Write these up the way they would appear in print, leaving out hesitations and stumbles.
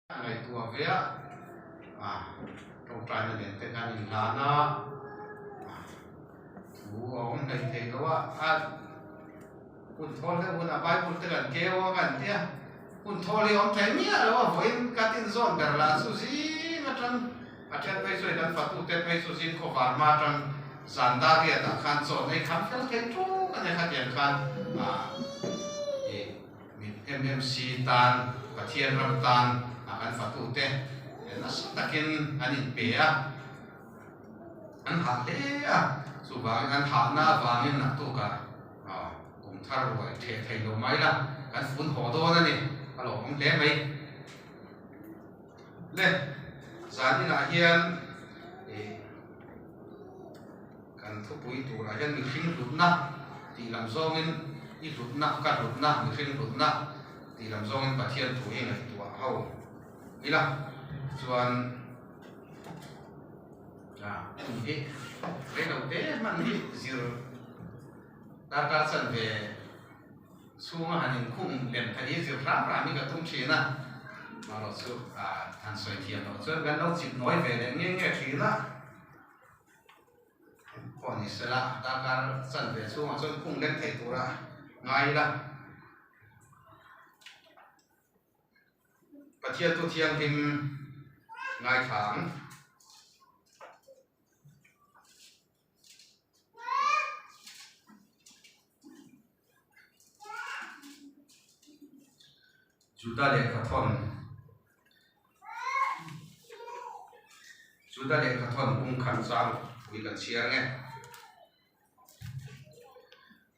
Ngaihtuah ve a, tawngtaina nen te khan inhlan a, thu a awm hleih theih lo a, a hun thawl deuh hunah Bible te kan keu a kan ti a, hun thawl hi a awm thei miah lo a, vawiin ka tinzawn ber lah chu zing atang a then phei chu hei kan fatute phei chu zing khawvar hma atang zan dar riatah khan chawn ei kham fel thei ṭuk a nia khatiang khan ih. MMC tan, Pathian ram tan a kan fatute nasa takin an inpe a, an hah hle a, chuvangin an hahna avangin naktukah kum thar ruai theh thei lo mai la, kan fun haw dawn a ni, a lawmawm hle mai. Le, zan inah hian kan thupui turah hian mihring hlutna tih lam zawngin i hlutna ka hlutna mihring hlutna tih lam zawngin Pathian thu hi ngaihtuah ho ila chuan hun hi reilo te hman hi zir darkar chanve chhunga han inkhung lem theih hi zir hram hram hi ka tum thin a, marawh chu han sawi thiam loh chuan kan lo chip nawi ve leh nge nge thin a. Pawh ni sela darkar chanve chhungah chuan khung lem thei tura ngai ila. Pathian thu thianghlim ngaithla ang. Juda lehkhathawn Juda lehkhathawn bung khat chang pui kan chhiar nge.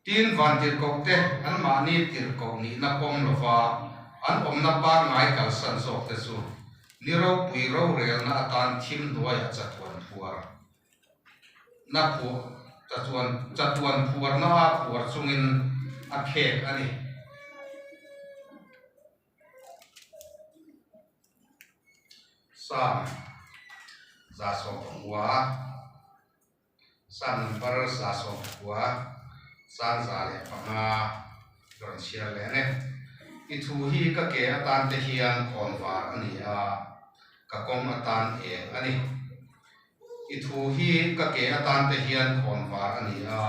Tin, van tirhkoh te anmahni tirhkoh nihna pawm lova an awmna pangngai kalsan zawk te chu ni ropui rorelna atan thim hnuaiah chatuan phuar Na phuah chatuan chatuan phuarna a phuar chungin a khek a ni. Psalm 119 Psalm number 119 105 rawn chhiar leh a ni. I thu hi ka ke atan te hian khawnvar a ni a, ka kawng atan eng a ni. I thu hi ka ke atan te hian khawn var a ni a,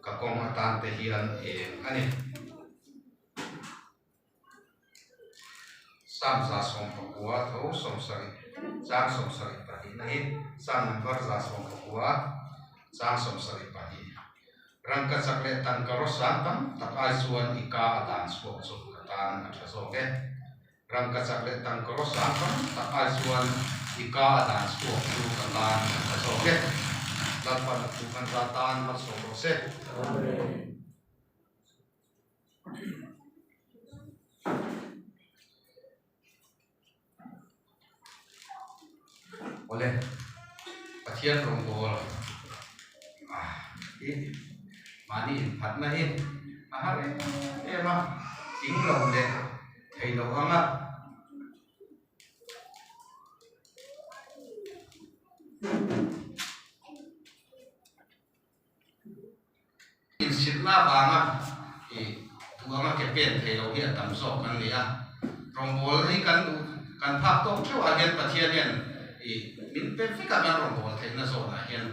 ka kawng atan te hian eng a ni. Psalm 119 tho 70 chang 72 na hi Psalm number 119 chang 72. Rangkachak leh tangka rawsang tam tak ai chuan i ka a dan chhuak chu ka tan a tha zawk e. Rangkachak leh tangkaraw sang tam tak ai chuan i ka a dan chhuak chu ka tan a tha zawk e. Lalpan a thu kan za tan malsawm rawh se. Amen. Awle, Pathian rawngbâwl hi mahni inphatna hi a har em em a, tling lo leh thei lo ang a. Insitna avanga ih duh anga ke pen thei lo hi a tam zawk kan ni a, rawngbâwl hi kan duh kan phak tawk theuh ah hian Pathian hian ih min pe vek a kan rawngbâwl theihna zawnah hian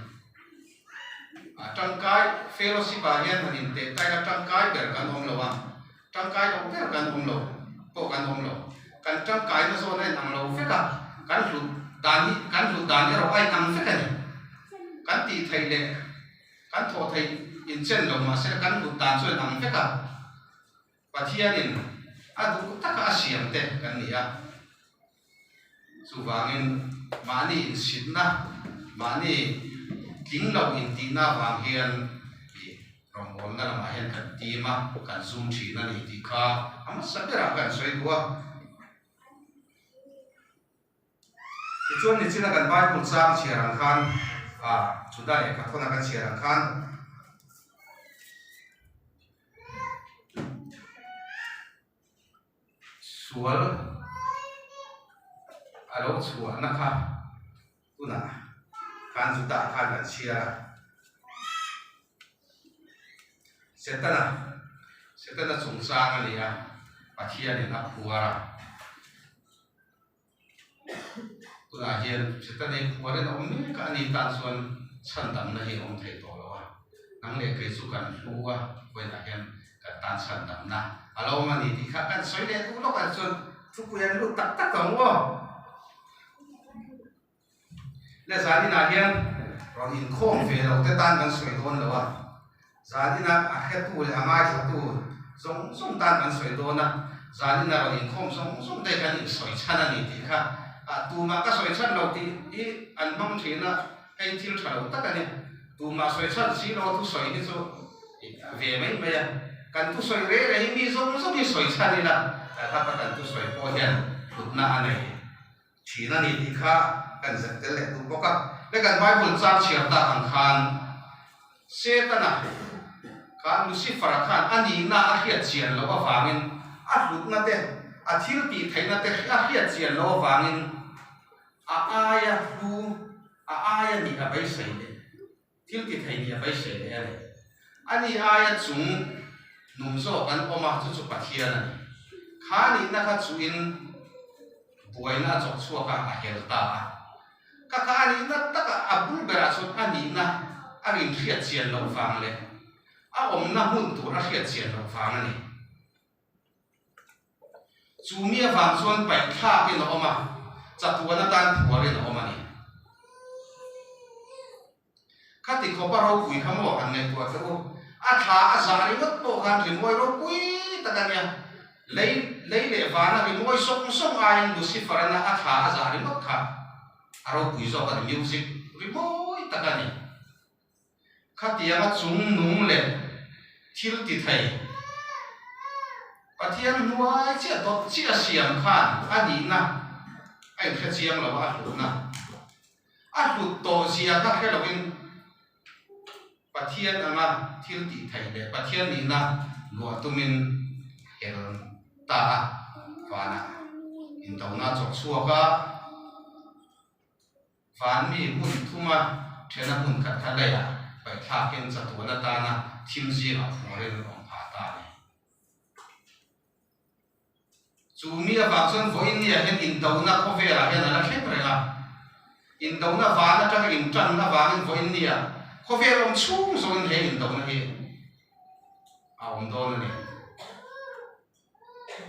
a tangkai fellowship ah hian han inteh taina tangkai ber kan awm lo a, tangkai loh ber kan awm lo pawh kan awm lo, kan tangkaina zawn a inang lo vek a, kan hlut dan hi kan hlut dan erawh a inang vek a ni, kan tih theih leh. Kan thawh theih inchen lo mahse kan hlut dan chu inang vek a, Pathianin a duh taka a siam te kan ni a. Chuvangin mahni insitna, mahni tling lo intihna avang hian ih rawngbawlna lamah hian kan tim a, kan zum thin a ni tih kha a hmasa berah kan sawi duh a. Tichuan nichina kan Bible chang chhiar ang khan ah Juda lehkha thawna kan chhiar ang khan sual a lo chhuahna kha tunah khan Juda khan kan chhiar a. Setana, Setana chungchang a ni a, Pathianin a phuar a. Tunah hian Setana hi phuarin a awm mek a, ani tan chuan chhandamna hi a awm thei tawh lo a. Nang leh kei chu kan hlu a, vawiinah hian kan tan chhandamna a lo awm a ni tih kha kan sawi leh duh lawk a, chuan thupui an lut tak tak ang aw. Le zaninah hian rawn inkhawm ve lo te tan kan sawi dawn lo a, zanina a hretu leh a ngaithlatu zawng zawng tan kan sawi dawn a, zanina rawn inkhawm zawng zawng te kan insawi chhan a ni tih kha ah tumah ka sawi chhan lo tih hi an hmang thin a, hei thil tha lo tak a ni. Tumah sawi chhan si lo thusawi hi chu ve mai mai a, kan thusawi reh reh hi mi zawng zawng hi sawi chhan ila, kha kha kan thusawi pawh hian hlutna a nei. Thin a ni tih kha kan zet tel leh duh bawk a. Le kan Bible chang chhiar tak ang khan Setana khan Lucifer-a khan a nihna a hriat chian loh avangin a hlutna te, a thil tih theihna te a hriat chian loh avangin a aia hlu, a aia nih a beisei leh thil ti thei nih a beisei leh a ni. A ni aia chung nung zawk an awm a, chu chu Pathian a ni. Kha nihna kha chuin buaina a chawk chhuak a, a hel ta a. Ka kha a nihna takah a bul berah chuan a nihna a rinhriat chian loh vang leh a awmna hmun tur a hriat chian loh vang a ni. Chu mi avang chuan paih thlakin a awm a, chatuan atan phuarin a awm a ni. Khati khawpa ropui kha maw han ngaihtuah teh u. A thla a zah ringawt pawh khan rimawi ropui tak a nia. Lei lei leh vana rimawi sawng sawng aiin Lucifer-ana a thla a zah ringawt kha a ropui zawk a ni, music rimawi tak a ni. Khatianga chung nung leh thil ti thei Pathian hnuai chiah dawt chiah siam khan a nihna a inhre chiang lo a, a hlutna. A hlut tawh zia kha hre loin Pathian anga thil tih theih leh Pathian nihna luah tumin hel ta a, vanah indona a chawk chhuak a, van mi hmun thuma thena hmun khat kha leiah paihthlakin chatuan atana thim zingah phuarin a awm phah ta a ni. Chu mi avang chuan vawiinniah hian indona khawvelah hian a la thleng reng a. Indona van atanga intan avangin vawiinniah khawvel awm chhung zawngin he indona hi a awm dawn a ni.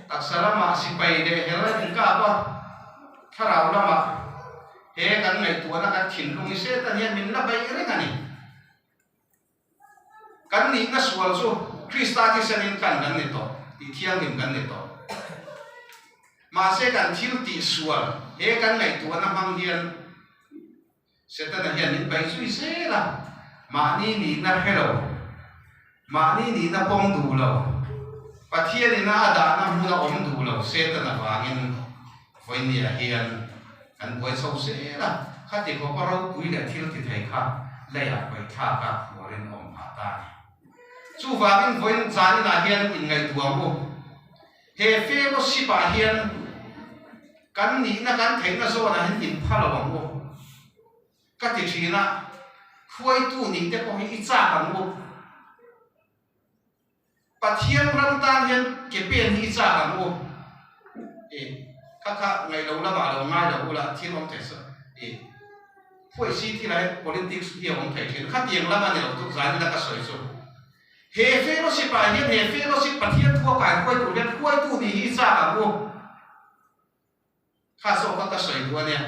Taksa lamah sipai leh hel a inkap a, thlarau lamah he kan ngaihtuahna kan thinlung hi Satan hian min la beih reng a ni. Kan nihna sual chu Krista thisenin tlan kan ni tawh tih thianghlim kan ni tawh. Mahse kan thil tih sual he kan ngaihtuahna hmang hian Setana hian min pai zui zel a, mahni nihna hre lo, mahni nihna pawm duh lo, Pathianina a dahna hmuna awm duh lo Setana vangin Vawinia hian kan buai chho zel a, khati khawpa ropui leh thil ti thei kha leiah paihthlak a phuarin a awm phah ta a ni. Chuvangin vawiin zaninah hian inngaihtuah ang u. He fellowship ah hian kan nihna kan theihna zawnah hian inpha lo ang u. Ka ti thin a, hruaitu nih te pawh hi i chak ang u. Pathian ram tan hian ke pen hi i chak ang u. I kha kha ngaih lo lamah lo ngai lo ula thil awm thei sa i phuai si thil ah hian politics hi a awm thei thin. Khatiang lam a ni lo chu zanin a ka sawi chu. He fellowship ah hian he fellowship Pathian thua kai hruai tur hian hruaitu nih hi i chak ang u. Kha zawk kha ka sawi duh a nia.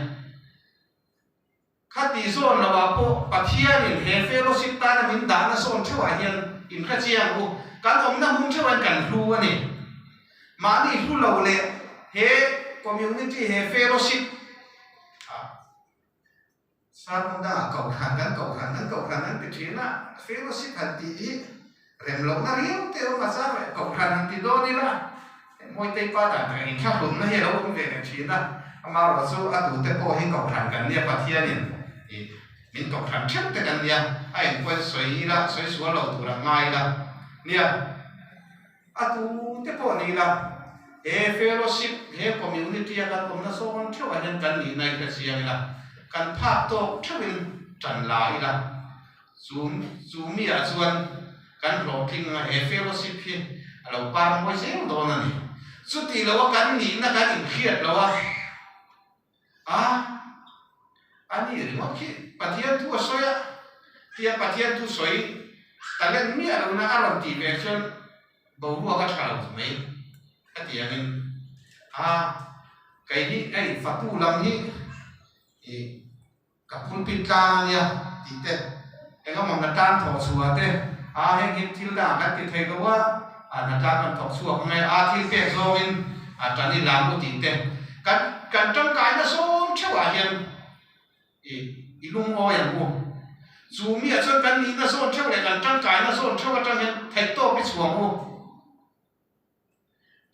Khati zawn lo ah pawh Pathianin he fellowship tana min dahna zawn theuhah hian inhre chiang u, kan awmna hmun theuh hian kan hlu a ni. Mahni hlu lo leh he community, he fellowship ah sermon dangah kohhran kan kohhran kan kohhran an ti thin a, fellowship han tih hi rem lohna riau te awm a chang leh kohhran han ti dawn ila Mawitei pa dan tak inthlahlunna hi a lo awm ve leh thin a, amaherawh chu a tute pawh hi kohhran kan nia Pathianin ih min kohhran theuh te kan nia a enkawl sawi ila sawi sual lo tur a ngai ila nia a tute pawh ni ila he fellowship he community a kan awmna zawn theuh ah hian kan nihna i hre chiang ila kan phak tawk theuhin tan la ila Chu chu miah chuan kan hlawhtling anga he fellowship hi a lo par mawi zel dawn a ni. Chuti lo a kan nihna kan inhriat lo a, a Ani ringawt khi Pathian thu a sawi a, tia Pathian thu sawi talent miah lohna a rawn tih ve chuan boruak a tha lo mai ka ti angin a kei hi hei fatu lam hi ih ka pulpit tlang a nia tih te engemaw hna tan thawh chhuah te a heng hi thil dangah kan ti thei lo a, a hna tan kan thawk chhuak ang e a thil pek zawngin a tan i lam u tih te kan kan tangkaina zawng theuhah hian I i lungawi ang u. Chu miah chuan kan nihna zawn theuh leh kan tangkaina zawn theuh atang hian theihtawp i chhuang u.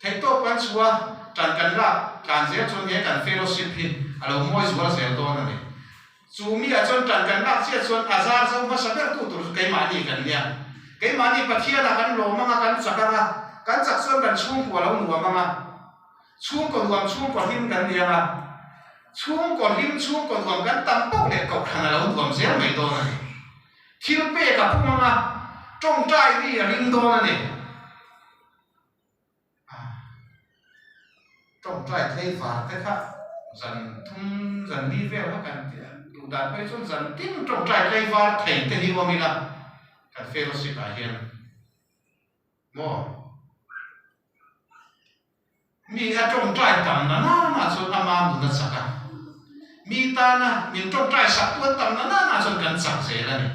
Theihtawp kan chhuah a, tan kan lak tlan zel chuan he kan fellowship hi a lo mawi zual zel dawn a ni. Chu miah chuan tan kan lak chiah chuan a zar zo hmasa ber tu tur chu keimahni kan nia. Keimahni Pathianah kan lawm ang a, kan chak ang a, kan chak chuan kan chhungkua lo nuam ang a. Chhungkaw nuam chhungkaw hlim kan ni ang a, chhungkaw hlim chhungkaw nuam kan tam poh leh kohhran a lo nuam zel mai dawn a ni. Thil pek a pung ang a, tawngtai ri a ring dawn a ni. Tawngtai tlei var te kha zan thum zan li vel kha kan ti a, duh dan phei chuan zan tin tawngtai tlei var thei te hi awm ila kan fellowship ah hian maw? Mi a tawngtai tam na nana chuan ama nun a chak a, mi tana min tawngtai sak tu an tam na nana chuan kan chak zel a ni.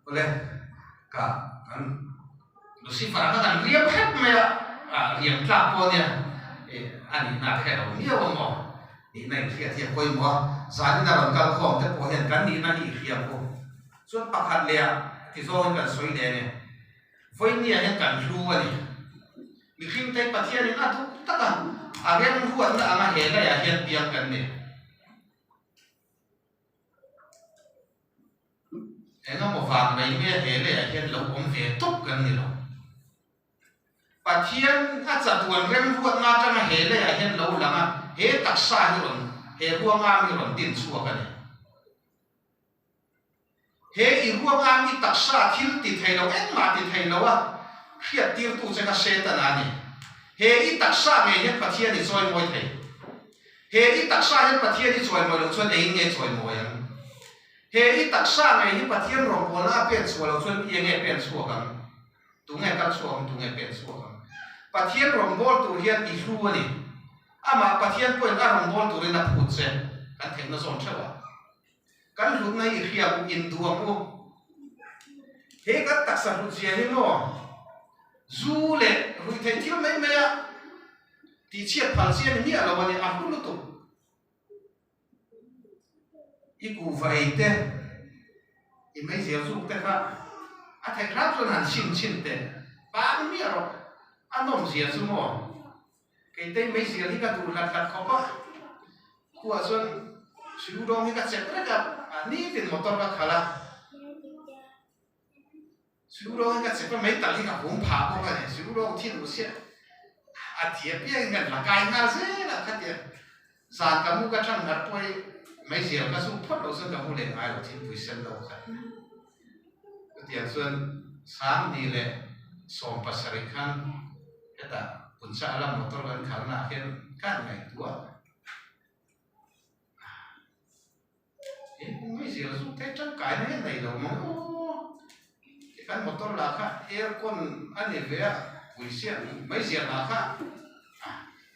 Awle, ka kan Lucifer a kha kan riam hrep mai a, ah riam tlak pawh ania eh a nihna a hre lo miau a maw? Nihna inhriat hi a pawimawh a, zanin a rawn kal khawm te pawh hian kan nihna hi i hria ang u. Chuan pakhat leh ah ti zawngin kan sawi leh ania, vawinia hian kan hlu a ni. Mihring te Pathianin a duh tak a, a remruatna anga he laiah hian piang kan ni. Engemaw vang mai mai a he leiah hian lo awm ve tawp kan ni lo. Pathian a chatuan remruatna atanga he leiah hian lo lang a, he taksa hi rawn, he ruangam hi rawn din chhuak a ni. He i ruangam i taksa thil ti thei lo, engmah ti thei lo a hriattirtu che kha Setana a ni. He i taksa ngei hian Pathian i chawimawi thei. He i taksa hian Pathian i chawimawi loh chuan engin nge chawimawi ang? He i taksa ngei hi Pathian rawngbawlna a pen chhuah loh chuan i enge pen chhuak ang? Tunge kal chhuak ang? Tunge pen chhuak ang? Pathian rawnbawl tur hian i hlu a ni. Amah Pathian pawhin a rawnbawl turin a phut che. Kan theihna zawn theuh a. Kan hlutna hi i hria u, induang u. He kan taksa hlut zia hi maw zu leh ruihtheih thil mai mai a tihchhiat phal chi a ni miah lo a ni, a hlu lutuk. I kuhva ei te, i meizial zuk te kha a theih hrang chuan han chhin chhin teh bang miah rawh, a nawm zia chu maw. Keitei meizial hi ka duh hlat hlat khawp a, khuah chuan siu dawng hi ka chep rek a, nitin motor ka khalh a, siu dawng hi ka chep a, meital hi ka hum phah bawk a ni, siu dawng thi duh siah a thi apiangin kan la kai nghal zel a khatia zan ka mu ka thang harh pawh hi meizial ka zuk phawt loh chuan ka mu leh ngai lo thingpui sen lo khat. Chutiang chuan Sangni leh 70 khan hetah Puncha lam motor kan khalnaah hian kan ngaihtuah he mai zel zuk te tangkaina hian nei lo mang aw kan motor lah kha aircon a ni ve a pawisa mai zel lah kha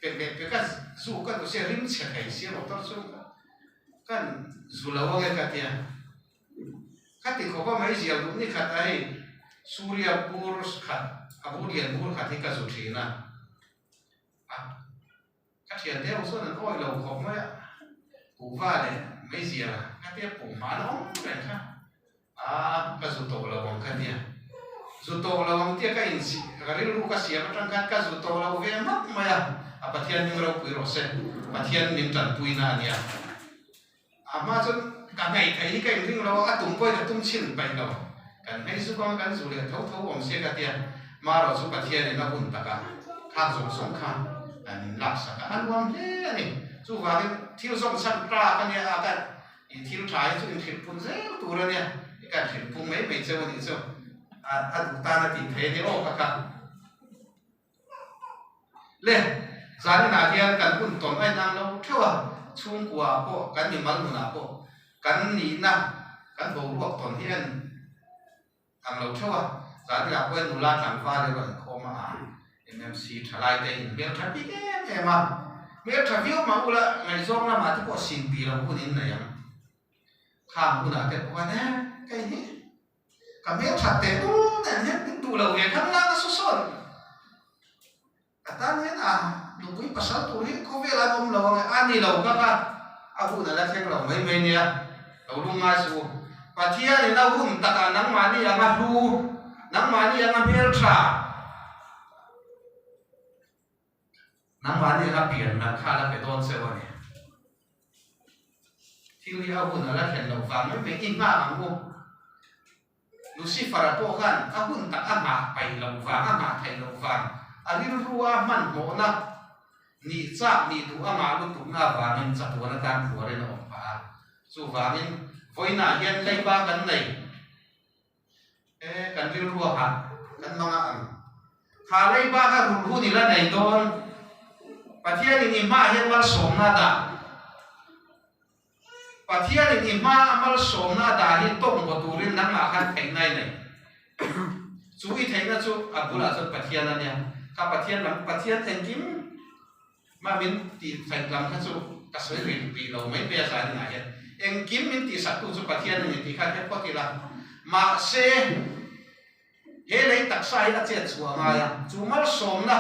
pek leh pek a zuk a duh sia rim chhe thei sia motor chu kan zu lo ange ka tia. Khati khawp a mai zial duh ni khat a hei Surya bur khat a bur lian bur khat hi ka zu thin a, a ka thian te ho chuan an awih lo khawp mai a, kuhva leh mai zial khatia pum hma na awm reng kha a ka zu tawh lo ang kha nia, zu tawh lo ang tia ka insi ka rilru ka siam atang khan ka zu tawh lo ve mak mai a, a Pathian hming ropui rawh se, Pathian min tanpuina a nia. A hma chuan ka hnaih theih hi ka inring lo a, a tum pawhin a tum chhin paih lo. Kan hmei zuk anga kan zu leh tho tho awm sia ka tia, marawh chu Pathianin a hun takah khak zawng zawng kha an inlaksak a, a nuam hle a ni. Chuvangin thil zawng chhan tlak a nia, a ka i thil tha hi chu inhrilh pun zel tur a nia. Kan hrilh phung mai mai cheu a nih chu. A duh tan a tih thei a ni aw ka kha. Le, zaninah hian kan hun tawn a inang lo theuh a, chhungkua ah pawh kan mimal nunah pawh kan nihna kan boruak tawn hi a ang lo theuh a, zaninah pawh hian nula tlangval erawh inkhawm a ang. MMC thalai te in hmeltha bik em em a, hmeltha viau mah ula ngaihzawng lamah te pawh sin pi lo hun in nei ang. Khang hunah te pawh khan e kei hi ka hmelthat teh dul nen hian min duh lo ve khan lak a su sawn. Ka tan hian a nupui pasal tur hi khawvel an awm lo ang e, a ni lo ka kha a hun a la thleng lo mai mai nia, lo lung ngai suh u. Pathianin a hun takah nangmahni anga hlu, nangmahni anga hmeltha, Nangmahni anga pian nalh kha a la pe dawn cheu a ni. Thil hi a hun a la thlen loh vang mai mai i nghak ang u. Lucifer-a pawh khan a hun tak a nghah paih loh vang, a nghah theih loh vang, a rilrua hmanhmawhna nih chak nih duh a ngah lutukna avangin chatuan atan phuarin a awm phah a. Chuvangin vawiinah hian leiba kan nei. E, kan rilru a hah, kan hmang a ang. Kha lei bak a rulh hun i la nei dawn. Pathianin i hmaah hian malsawmna a dah. Pathianin i hma a malsawmna a dah hi tawng baw turin nangmah khan theihna i nei. Chu i theihna chu a bulah chuan Pathian a nia. Kha Pathian lam, Pathian engkim mah min tih theih lam kha chu ka sawi rih rih lo mai mai a zaninah hian. Engkim min tihsaktu chu Pathian a ni tih kha hre phawt ila. Mahse, he lei taksa hi a chet chhuah ngai a, chu malsawmna,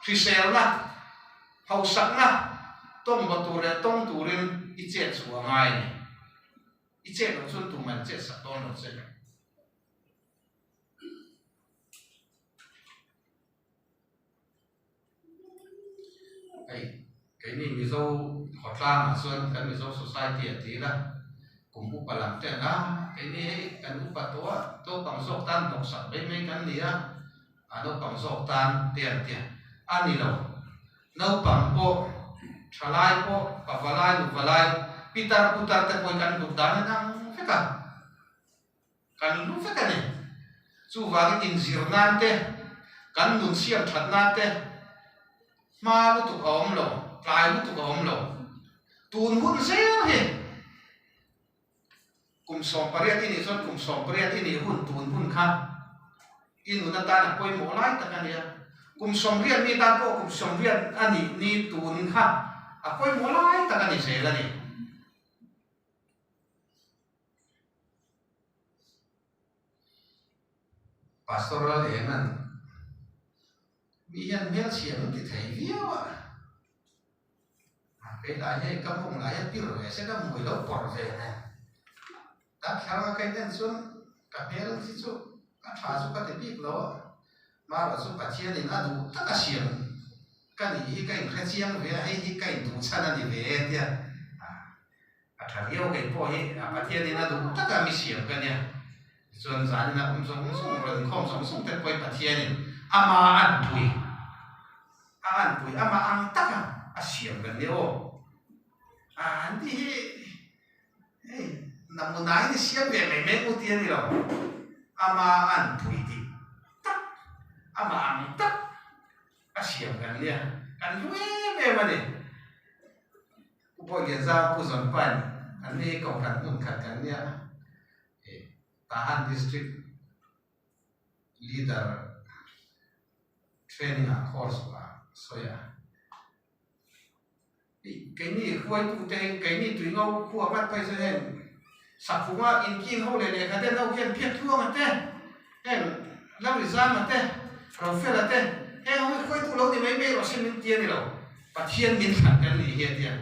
hriselna, hausakna tawng baw tur leh tawng turin i chet chhuah ngai a ni. I chet loh chuan tumah in chet sak dawn lo che. Hei, keini Mizo khawtlangah chuan kan Mizo society a ti ila, kum upa lam te ang a, keini hei kan upa tawh a, naupang zawk tan hnawksak mai mai kan ni a, a naupang zawk tan te an ti a, a ni lo. Naupang pawh, thalai pawh, pavalai, nuvalai, pitar putar te pawh hi kan hlut dan a dang vek a. Kan lu vek a ni. Chuvangin inzir nan te, kan nun siam that nan te hma lutuk a awm lo, tlai lutuk a awm lo. Tun hun zel hi kum 18 i nih chuan kum 18 i nih hun tun hun kha i nun atan a pawimawh lai tak a nia. Kum 80 mi tan pawh kum 80 a nih ni tun kha a pawimawh lai tak a ni zel a ni. Pastor Laleng'an mi hian hmelchhia min ti thei viau a, kei lah hian ka mawng lah hian pir ve se ka hmui lo pawrh ve nen. Ka thlarang a ka inen chuan ka hmel hi chu a tha chu ka ti bik lo a, marawh chu Pathianin a duh tak a siam ka nih hi ka inhre chiang ve a, hei hi ka induh chhan a ni ve e tia. A tha viau kei pawh hi a Pathianin a duh taka mi siam ka nia. Tichuan zanin a awm zawng zawng rawn inkhawm zawng zawng te pawhin Pathianin ama anpui a anpui ama ang taka a siam kan nia aw. A an tih hi hei namunain i siam ve mai mai u ti a ni lo. Ama anpui dik tak ama ang tak a siam kan nia. Kan hlu em em a ni. Pu Bawihian zau Pu Zawnpain an ni hi kohhran hmun khat kan nia eh Tahan District Leader Training ah course ah sawi a. Ih keini huaitute hi keini tuingo khua ngat phei chu heng sakhunga inkin ho leh lehkha ten ho khian phiat tluang a te heng Lalrizama te Rofela te heng ho hi hruaitu lo ni mai mai rawh se min ti a ni lo. Pathian min thlan kan nih hi a tia.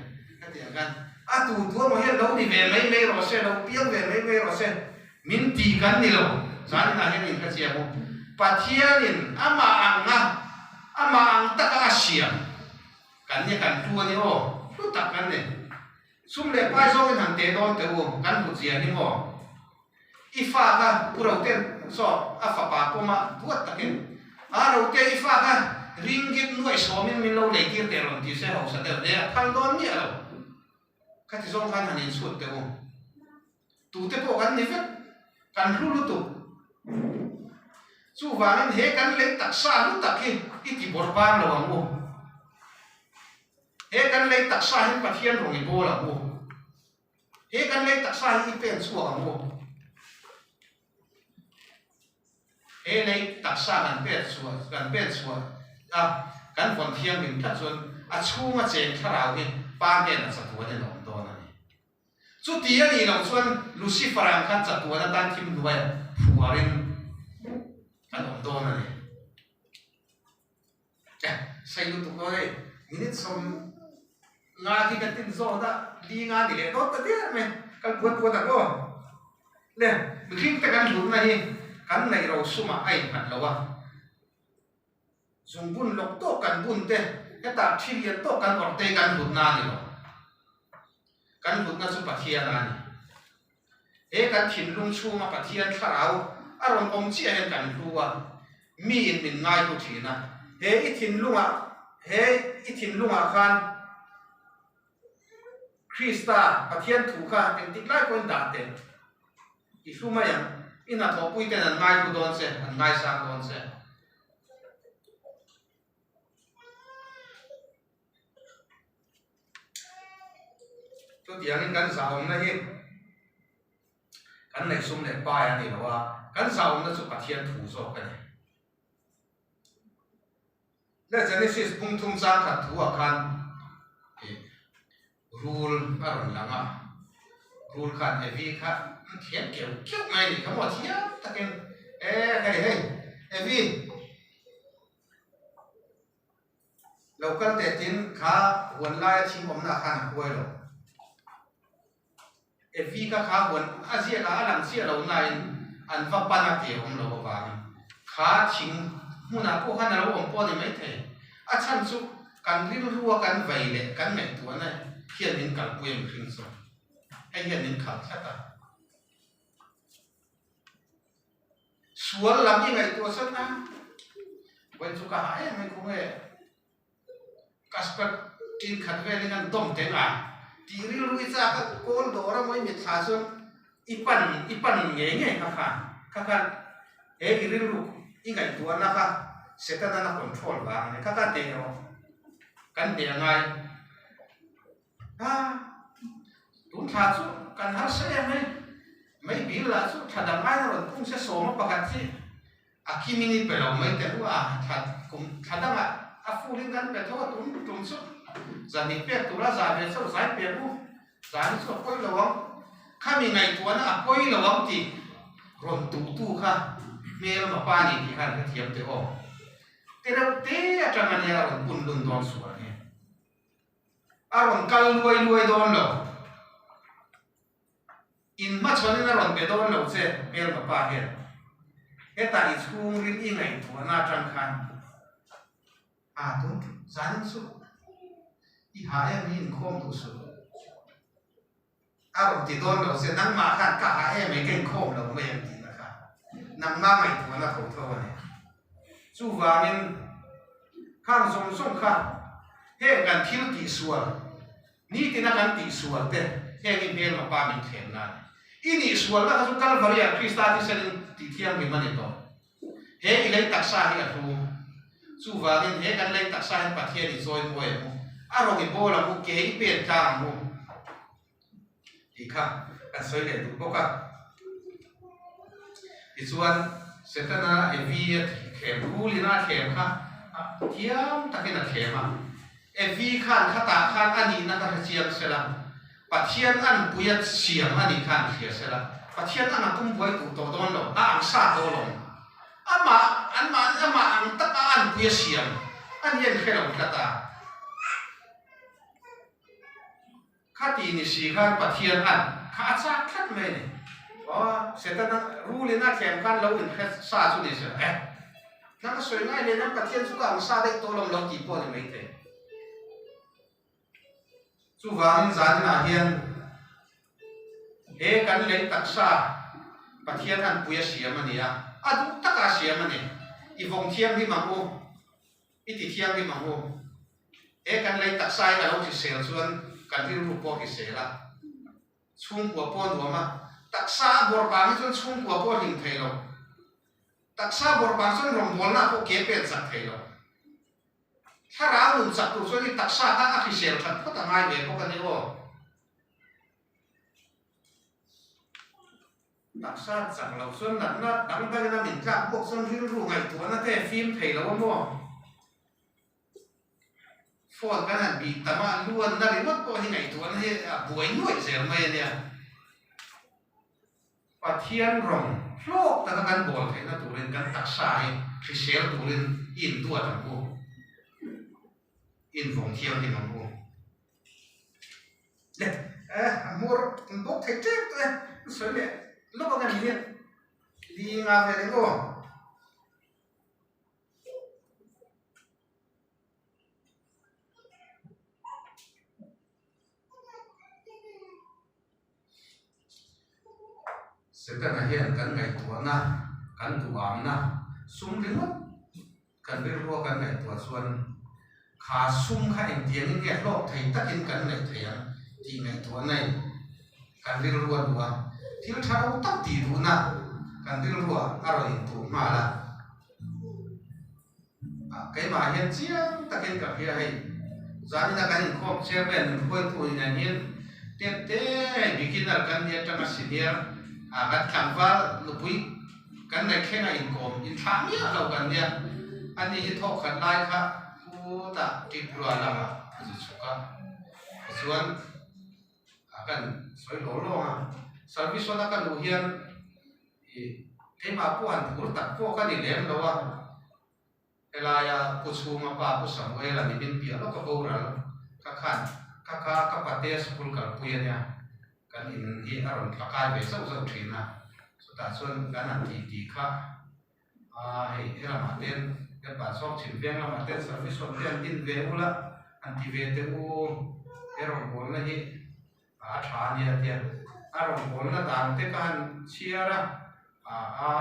Ka ti ang khan a tu tu emaw hian lo ni ve mai mai rawh se, lo piang ve mai mai rawh se, min ti kan ni lo. Zaninah hian in hrechiang u. Pathianin amah anga, amah ang taka a siam kan nia kan hlu a ni aw, hlu tak kan ni. Sum leh pai zawngin han teh dawn teh u, kan hmu chian hi maw? I fa kha u Rote saw a fapa pawma duat takin, A Rote, i fa kha ringgit nuaih sawmin min lo lei tir teh rawn ti se hausa deuh hle a phal dawn miah lo. Khati zawng khan han inchhut teh u. Tute pawh kan ni vek. Kan hlu lutuk. Chuvangin he kan lei taksa lu tak hi i ti bawrh bang lo ang u. He kan lei taksa hin Pathian rawng i bawl ang u. He kan lei taksa hi i pen chhuak ang u. He lei taksa kan pet chhuah kan pen chhuah a kan vawn thianghlim tlat chuan a chhunga cheng thlarau hi Pa hnenah chatuan in a awm dawn a ni. Chuti a nih loh chuan Lucifer ang khan chatuan atan thim hnuaiah phuarin kan awm dawn a ni. Eh, sei lutuk aw hei, minute 50 khi kan tin zawt a, li nga ni leh dawt ta diar mai, kal puat puat ang aw. Le, mihring te kan hlutna hi kan neih ro sumah a innghat lo a. Zung bun lawk tawk kan bun te, hetah thi lian tawk kan awrh te kan hlutna a ni lo. Kan hlutna chu Pathian a ni. He kan thinlung chhunga Pathian thlarau a rawn awm chiah hian kan hlu a, miin min ngaihlu thin a. He i thinlungah, he i thinlungah khan Krista Pathian thu kha engtik lai pawhin dah teh. I hlu mai ang. I hnathawhpui ten an ngaihlu dawn che, an ngaisang dawn che. Chutiangin kan zahawmna hi kan neih sum leh pai a ni lo a, kan zahawmna chu Pathian thu zawk a ni. Le Genesis bung thum chang khat thu ah khan rul a rawn lang a, rul khan Evi kha an thiam keuh keuh mai a nih kha maw thiam takin e hei hei Evi Lo kal teh tin kha huan laia thing awmna khan a huai lo. Evi kha kha huan a ziak a, a lang chiah lo nain an va pan a tih a awm lo avangin kha thing hmunah pawh khan a lo awm pawh a ni maithei. A chhan chu kan rilrua kan vei leh kan ngaihtuahna hian min kalpui a mihring chu hei hian min khalh tlat a. Sual lam i ngaihtuah chuan a vawi chu ka ha em mai khaw nge Kasper tin khat velin an dawm teng a tih rilru i chak a kawl dawr a mawi mitthla chuan i pan i pan ngei ngei kha khan kha khan he i rilru i ngaihtuahna kha Satan a control vang a ni kha khan teh erawh kan hneh a ngai. A, tun thla chu kan harsa em mai, mai bil lah chu thla dang aiin a rawn pung se sawma pakhat hi a kim in i pe lo mai teh u a, thla kum thla dangah a full in kan pe tho a tum tum chu zahnih pek tura zah ve chauh zai pek u, zah hi chu a pawi lo ang, khami ngaihtuahna a pawi lo ang tih rawn tuhtu kha hmel mapa ni tih khan ka thiam teh aw, tereuh te atang ania a rawn pun lun dawn sual hi. A rawn kal luai luai dawn lo. In hmachhawnin a rawn be dawn lo che hmelma pa hian. Hetah i chhungril i ngaihtuahna atang khan a tun zanin chu i ha em hi inkhawm duh suh. A rawn ti dawn lo che nangmah khan ka ha em mai ka inkhawm lo mai ang tihna kha nangmah ngaihtuahna tho tho a ni. Chuvangin khang zawng zawng kha heng kan thil tihsual nitina kan tihsual te heng i hmelma pa min thlem na a ni. I nihsualna kha chu Kalvaria Krista thisenin tihthianghlim a ni tawh. He i lei taksa hi a hlu. Chuvangin he kan lei taksa hian Pathian i chawi mawi ang u, a rawng i bawl ang u, ke i pen tlang ang u tih kha kan sawi leh duh bawk a. Tichuan, Setana Evi a thlem rulin a thlem kha thiam takin a thlem a. Evi khan khatah khan a nihna kha hre chiang sela, Pathian an pui a siam a nih khan hria se la, Pathian ang a tum buai duh tawh dawn lo, a ang sa tawh lo. Amah, anmahni amah ang taka an pui a siam a ni an hre lo tlat a. Khati ni si khan Pathian an kha a chak tlat mai a ni. Aw, Setana rulin a thlem khan lo inhre sa chu ni se la, eh, nang a sawi ngai hle nang Pathian chu ka ang sa daih tawh lawm lo tih pawh a ni maithei. Chuvangin zaninah hian he kan lei taksa Pathian an pui a siam a ni a, a duh taka a siam a ni. I vawng thianghlim ang u, i ti thianghlim ang u. He kan lei taksa hi a lo hrisel chuan kan rilru pawh a hrisel a, chhungkua pawh a nuam a. Taksa a bawrh vang hi chuan chhungkua pawh a hlim thei lo. Taksa bawrh vang chuan rawngbawlna pawh ke pen chak thei lo. Thlarau nun chak tur chuan i taksa kha a hrisel that phawt a ngai ve bawk a ni aw. Taksa chak lo chuan natna dang dangin a min tlak bawk chuan rilru ngaihtuahna te fim thei lo a maw? Phone kan han bih tam a, luanna ringawt pawh hi ngaihtuahna hi a buai nuaih zel mai a nia. Pathian rawng hlawk taka kan bawl theihna turin kan taksa hi hrisel turin i intuat ang u, i invawng thianghlim ang u. Le, eh, a hmur an bawk thei tep tawh e, an sawi leh lawk ang em hian li nga vel eng aw. Setana hian kan ngaihtuahna, kan duhamna sum ringawt kan rilrua kan ngaihtuah chuan kha sum kha engtiangin nge hlawk thei takin kan neih thei ang tih ngaihtuahna in kan rilrua duh a, thil tha lo tak tih duhna kan rilrua a rawn intuh nghal a. Keimah hian chiang takin ka hria hei, zanina kan inkhawm chairman nun hruaitu nen hian tete beginner kan ni atanga senior ah kan tlangval nupui kan neih thleng a inkawm inthlah miah lo kan nia, ani hi thawk khat lai kha khutah Tripura lamah a zu chhuk a, tichuan a kan sawi lawng lawng a, service hall a ka luh hian ih keimah pawh han phur tak pawh ka ni lem lo a, helaia Pu Chhunga pa Pu Samuela ni min piah lawk a boral ka khan ka kha ka pate school kalpui a nia, kan in hi a rawn tla kai ve zauh zauh thin a, chutah chuan kan han tih tih kha a hei helamah ten kan pa chhawk chhim veng lamah ten service hall te an din ve ula an ti ve teh u he rawngbawlna hi a tha a nia tia a rawngbawlna dan te ka han chhiar a a a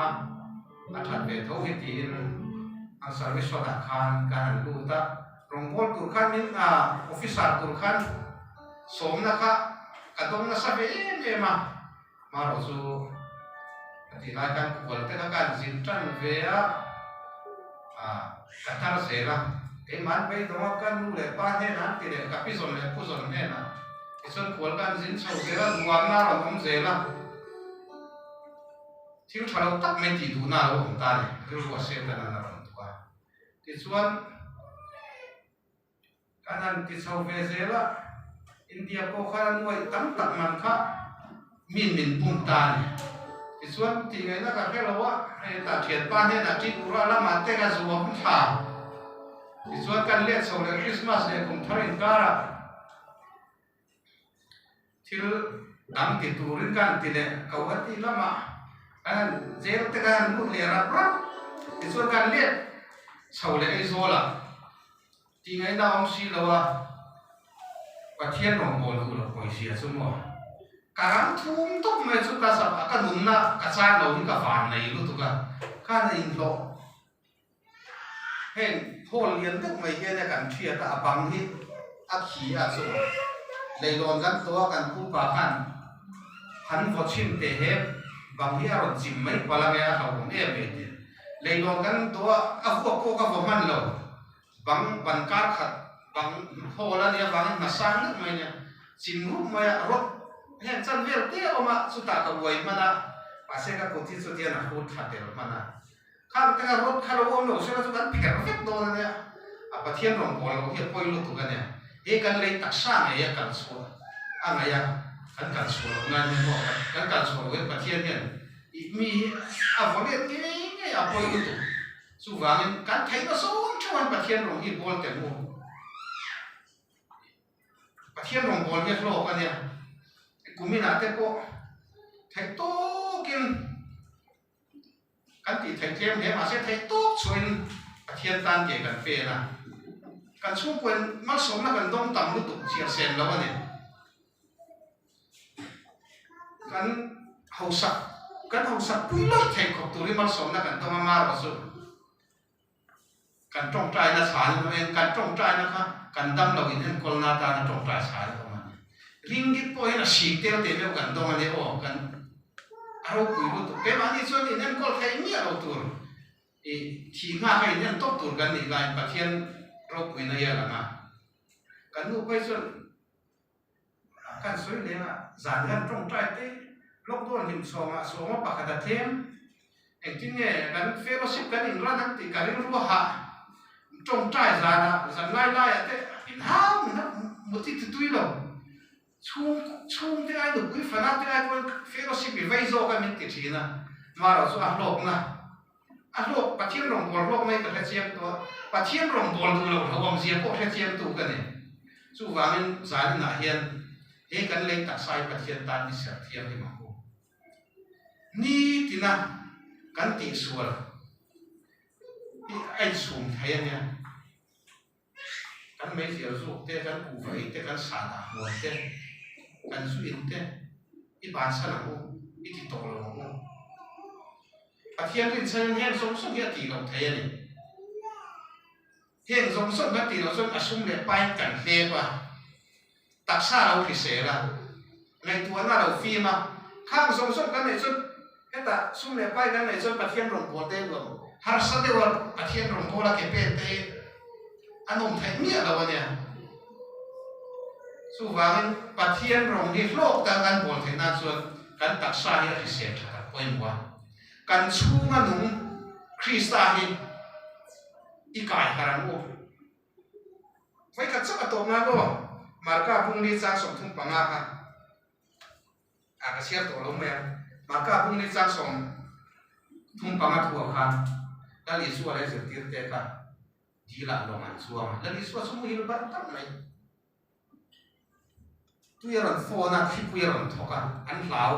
that ve tho hi tiin an service hall ah khan ka han lut a rawngbâwl tur khan min officer tur khan sawmna kha ka dawng nasa ve em em a. Hmarawh chu a tih lai khan kual te kha ka han zin tan ve a, ah ka tar zel a, keimah an beidawng a, ka nu leh pa hnenah an ti leh ka pi zawn leh pu zawn hnenah tichuan kual ka han zin chho zel a, duanna a rawn awm zel a, thil tha lo tak mai tih duhna a lo awm ta a ni, rilru a Satan an a rawn duh a, tichuan. Kan han ti chho ve zel a, India pawh khan a nuaih tam tak man kha min min pum ta a ni. Tichuan tih ngaihna ka hre lo a, hei tah thianpa hnenah Tripura lamah te ka zuam thla. Tichuan kan let chho leh Christmas leh kum thar inkarah thil dang ti turin ka han ti leh Guwahati lamah kan han jail te kan han lut leh rap rap tichuan kan let chho leh Aizawl ah tih ngaihna a awm si lo a, Pathian rawngbâwl duh loh pawizia chu maw ka ram thum tawp mai chu ka zap a ka nunna ka chan lo hi ka van nei lutuk a, khan a inhlawh. Heng hall lian deuh mai hian kan thiat a, a bang hi a khi a chungah leilawn kan tawh a, kan pupa khan han vaw chhin teh he bang hi a rawn chim mai palh ange a hlauhawm em em tih. Leilawn kan tawh a, a vuak pawh ka vaw hman lo, bang ban kar khat bang hall a nih avangin hna sang deuh mai a nia, chim rup mai a, rawt heng chan vel te a awm a, chutah ka uai hman a, mahse ka kut hi chutian a hrut thla tel hman a. Khang te kha rawt kha lo awm lo sela chu kan pherh vek dawn a nia, a Pathian rawn bawl loh hi a pawi lutuk a nia, he kan lei taksa ngei a kal chhuah a ngaih a, kan kal chhuah loh nan hian maw kan kal chhuah loh hian Pathian hian ih mi hi a vaw let ngei ngei a pawi lutuk, chuvangin kan theihna zawng theuh an Pathian rawn hi bawl tel u. Pathian rawngbâwl hi a hlâwk a nia, kuminah te pawh theih tâwkin Kan tih theih tlem hle mahse theih tawp chhuahin Pathian tan ke kan pen a, kan chhungkuain malsawmna kan dawng tam lutuk chhiar sen lo a ni. Kan hausak kan hausak pui lawih theih khawp turin malsawmna kan dawng a, marawh chu kan tawngtaina chhan a awm em? Kan tawngtaina kha kan dam lo in enkawlna atana tawngtai chhan a awm a ni. Ringgit pawh hian a sik tel teh meuh kan dawng a nia aw, kan. A ropui lutuk. Keimahni chuan in enkawl thei miah lo tur, i thih nghak a in en tawp tur kan nih laiin Pathian ropuina hi a lang a. Kan nu phei chuan kan sawi leng a, zan hian tawngtai te lockdown hlim chhawngah sawma pakhat a tlem. Engtin nge kan fellowship kan inran ang tih ka rilru a hah. Tawngtai zanah zan lai laiah te min hau min hau muti ti tui lo. Chhung chhungte ai nupui fana te ai pawn fellowship i vei zawk a min ti thin a, marawh chu a hlawkna a hlawk Pathian rawngbâwl hlawkna hi ka hre chiang tawh a, Pathian rawngbâwl duh loh hlauhawmzia pawh hre chiangtu ka ni. Chuvangin zaninah hian he kan lei taksa hi Pathian tan i serh thianghlim ang u. Nitina kan tihsual hi a insum thei a nia. Kan meizial zuk te, kan kuhva ei te, kan sahdah hmuam te, kan zu in te i bansan ang u, i ti tawh lo ang u. Pathian rinchhan in heng zawng zawng hi a tih loh thei a ni. Heng zawng zawng kan tih loh chuan a sum leh pain kan hlep a, taksa lo hrisel a, ngaihtuahna lo fim a, khang zawng zawng kan neih chuan hetah sum leh pai kan neih chuan Pathian rawngbâwl te nuam harsa deuh a, Pathian rawngbâwl a ke pen te hi a nawm theih miah lo a nia. Chuvangin Pathian rawng hi hlawk tak kan bawl theih nan chuan kan taksa hi a hrisel tha tak pawimawh a, kan chhunga nung Krista hi i kai harh ang u. Vawikhat chauh a tawp nan aw, Marka bung li chang 35 kha a ka chhiar tawh lo mai a, Marka bung li chang 35 thuah khan Lal Isua leh zirtirte kha dilah lawng an chuang a, Lal Isua chu muhil barh barh mai. Tui a rawn phone a, thlipui a rawn thawk a, an hlau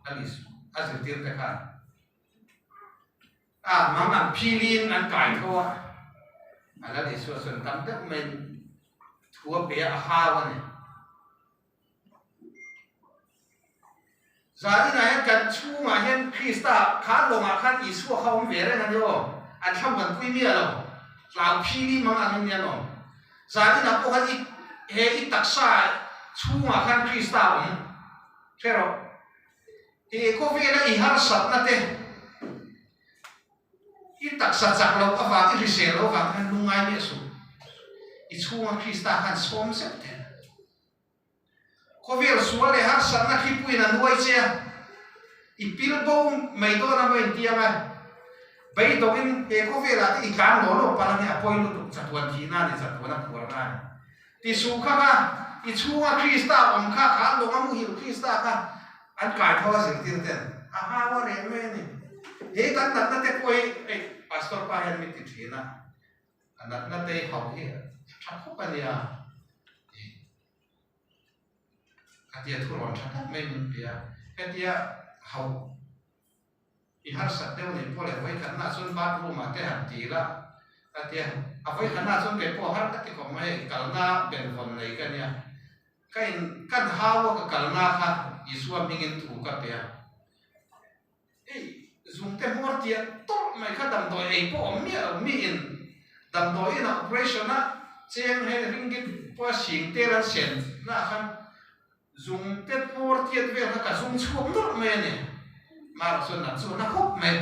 Lal Isua a zirtirte khan. A mang an philin an kai tho a, a Lal Isua chuan tam deuh maiin thu a pe a, a hau a ni. Zaninah hian kan chhungah hian Krista kha lawngah khan Isua kha awm ve reng a ni aw, an thlamuanpui miah lo, hlau phili mang angin nia an awm. Zaninah pawh khan i he i taksa chhungah khan Krista a awm hre rawh. He khawvela i harsatna te, i taksa chak loh avang, i hrisel loh avang khan lungngai miah suh. I chhunga Krista khan sawm zeuh teh. Khawvel sual leh harsatna thlipuiin a nuai che a, i pil bo mai dawn a maw intiang a, beidawngin he khawvelah te i tlan law law palh a nia, a pawi lutuk, chatuan thihna a ni, chatuan a phuarna a ni. Ti suh kha kha, i chhunga Krista awm kha, kha an lawng a muhil Krista kha an kai tho a zirtir ten a hau a reh mai a ni. He kan natna te pawh hi hei Pastor pa hian min ti thin a, a natna te hi hauh hi a tha khawp a nia tih khatia thurawn tha tak mai min pe a, hetia hauh I harsat deuh nih pawh leh vawikhatnaah chuan bathroom ah te han ti la a tia, a vawikhatnaah chuan kei pawh har ka ti khawp mai, kalna benvawn nei ka nia, ka in kan hau a ka kalna kha Isua hmingin thu ka pe a, hei zungte hmawr tiah tawlh mai kha damdawi ei pawh awm miah lo, mi in damdawi in a operation a cheng he ringgit pawh a sing tel an sen naah khan Zung te hmawr tiat vel kha ka zung chhuak nawlh mai a ni. Mara chuan nat chu a na khawp mai.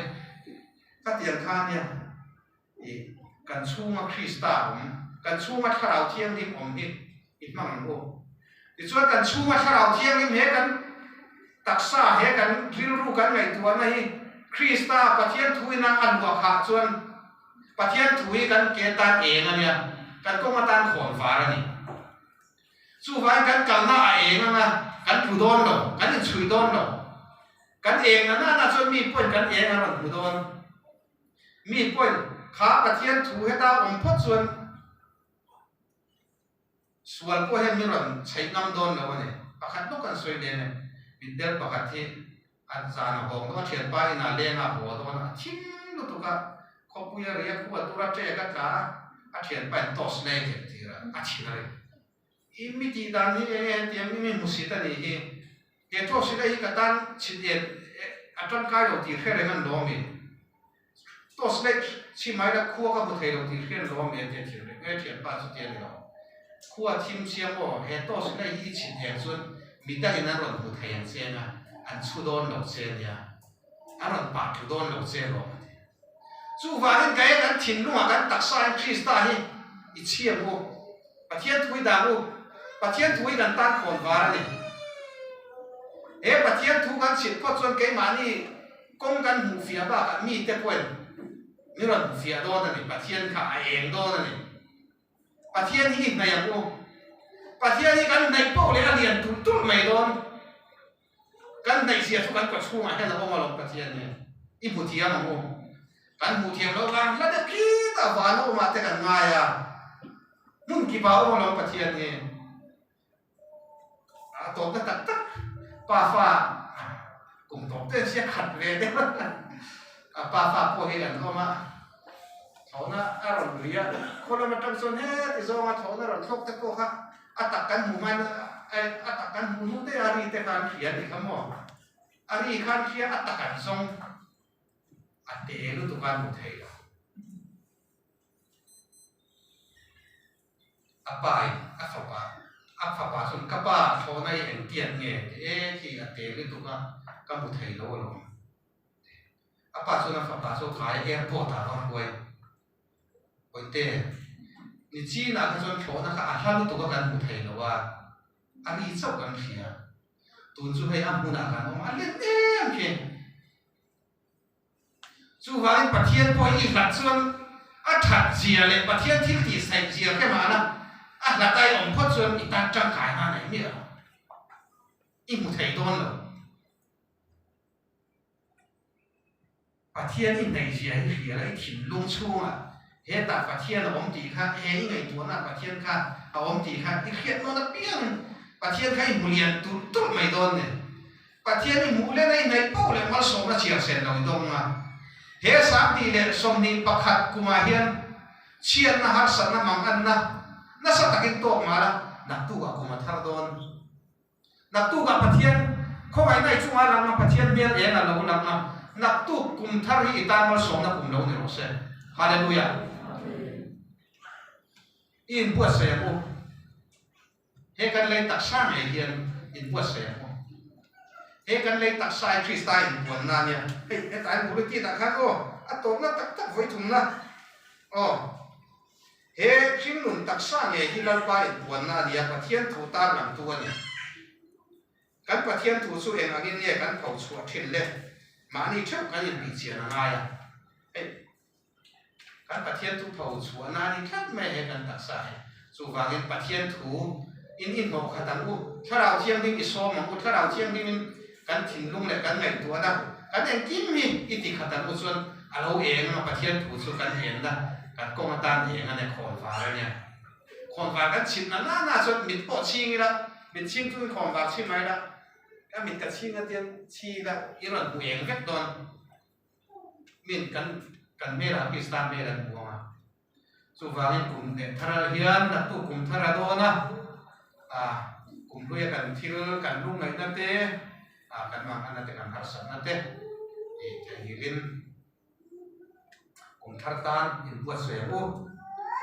Khatiang kha nia i kan chhunga Krista awm, kan chhunga Thlarau Thianghlim awm hi i hmang ang u. Tichuan kan chhunga Thlarau Thianghlim he kan taksa he kan rilru kan ngaihtuahna hi Krista Pathian thuina a luah khah chuan Pathian thu hi kan ke tan eng a nia, kan kawng atan khawn var a ni. Chuvangin kan kalna a eng ang a, kan tlu dawn lo, kan inchhui dawn lo. Kan eng na nana chuan mi pawhin kan eng a rawn hmu dawn. Mi pawhin kha Pathian thu heta awm phawt chuan sual pawh hian min rawn chheih ngam dawn lo a ni. Pakhat lawk kan sawi lem e, mitdel pakhat hi a zan a hawng dawn a, thianpa inah leng a haw dawn a, a thim lutuk a, khawpui a ri a, khua tur a ṭek a tla a, a thianpa in toss lei a khelh tir a, a chhin a ri. I mi tih dan hi eng nge hetiang mi mi hmusit a nih hi, he toss lei hi ka tan chhit en a tangkai lo tih hre reng an lawm i, toss lei chhi mai la khua ka hmu thei lo tih hre an lawm i a ti a thil reng nge thianpa chu tia ni lo. Khua thim chiang aw, he toss lei hi i chhit eng chuan mi dangin an rawn hmu thei ang che anga an chhu dawn lo che ania. A rawn pah thu dawn lo che lawm a ti. Chuvangin ka e kan thinlungah kan taksa in Krista hi i chhiam u, Pathian thu i dang u, Pathian thu hi kan tan khawn var a ni. He Pathian thu kan chhilh phawt chuan keimahni kawng kan hmuh fiah bakah mite pawhin mi rawn hmu fiah dawn a ni, Pathian kha a eng dawn a ni. Pathian hi i hnaih ang u. Pathian hi kan hnaih poh leh a lian tulh tulh mai dawn. Kan hnaihzia chu kan kawchhungah hian a awm alawm Pathian hi i hmu thiam ang u. Kan hmuh thiam loh vang hla deuh khitah van a awmah te kan ngai a, hmun kipa a awm alawm Pathian hi. A tawpna tak tak pafa kum tawp te an sia khat ve deuh a, pafa pawh hi an awm a, thlawhna a rawn ri a, khaw lam atang chuan heti zawnga thlawhna rawn thlawk te pawh kha A tak kan hmuh hmain a tak kan hmuh hnu daih a ri te khan hria a nih kha maw? A ri khan hria a tak an zawng a te lutuk a hmu thei lo. A pa in a fapa a fapa chuan ka pa thlawhna hi engtiat nge ti e khi a te lutuk a ka hmu thei lo alawm. A pa chuan a fapa chu kai airport ah va hruai. Awite, ni chinah kha chuan thlawhna kha a hla lutuk a kan hmu thei lo a, a ri chauh kan hria. Tun chu hei a hmunah kan awm a let em khi. Chuvangin Pathian pawh hi i hlat chuan a that zia leh Pathian thil tih saih zia hre mahna a hlat a i awm phawt chuan i tan tangkai hna nei miah lo. I hmu thei dawn lo. Pathian i hnaihzia hi hria la, i thinlung chhungah hetah Pathian a awm tih kha, he i ngaihtuahna Pathian kha a awm tih kha i hriat nawn apiangin Pathian kha i hmu lian tulh tulh mai dawn nen. Pathian i hmuh lena i hnaih poh leh malsawmna chhiar sen lo i dawng a. He Sangti leh 21 kumah hian chhiatna harsatna manganna nasa takin tawk mah la, naktukah kum a thar dawn. Naktukah Pathian khawngaihna i chungah lang a, Pathian hmel eng a lo lang a, naktuk kum thar hi i tan malsawmna kum lo ni rawh se. Hallelujah! I inbuatsaih ang u. He kan lei taksa ngei hian inbuatsaih ang u. He kan lei taksa hi Krista inbuanna a nia. Hei, hetah hian bulletin-ah khan aw, a tawpna tak tak vawithumna aw. He hringnun taksa ngei hi Lalpa inpuanna a ni a, Pathian thu tarlangtu a ni. Kan Pathian thu chu eng angin nge kan pho chhuah thin le? Mahni theuh kan inbihchian a ngai a. Hei, kan Pathian thu pho chhuahna a ni tlat mai he kan taksa hi. Chuvangin Pathian thu in i hnawh khat ang u, Thlarau Thianghlim i sawm ang u, Thlarau Thianghlimin kan thinlung leh kan ngaihtuahna, kan engkim hi i ti khat ang u chuan a lo eng ang a, Pathian thu chu kan enna, kan kawng atan eng a nia, khawnvar a nia. Khawnvar kan chhit na na na chuan mit pawh chhing ila, mit chhing chungin khawnvar chhi mai ila, ka mit ka chhing a tian chhi ila i rawn hmu eng vek dawn. Min kan kan hmelah Krista hmel an hmu ang a. Chuvangin kum leh thar hian naktuk kum thar a dawn a, ah kum hluia kan thil kan lungngaihna te, ah kan manghana te kan harsatna te ih theihnghilhin kum thar tan inbuatsaih ang u.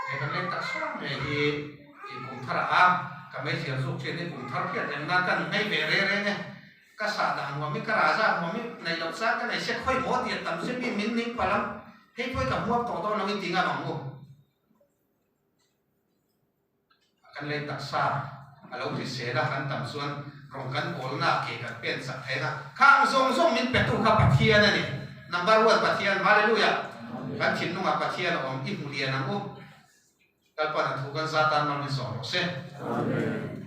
He kan leng tak hrang mai hi ih kum tharah a ka meizial zuk thin hi kum thar hriat reng nan ka ni ngei ve reng reng e. Ka sah dah nuam i ka raza nuam i neih loh chuan ka nei se khawi maw tih a tam se mi min ning palh ang, hei pawh i ka hmuak tawh dawn lo i ti ngam ang u. Kan lei taksa a lo hrisel a, kan tam chuan rawng kan bawlna ke kan pen chak theih na khang zawng zawng min petu kha Pathian a ni. Number one Pathian, Hallelujah! Kan thinlungah Pathian a awm i hmu lian ang u. Kalpan a thu kan za tan mal min sawm rawh se. Amen.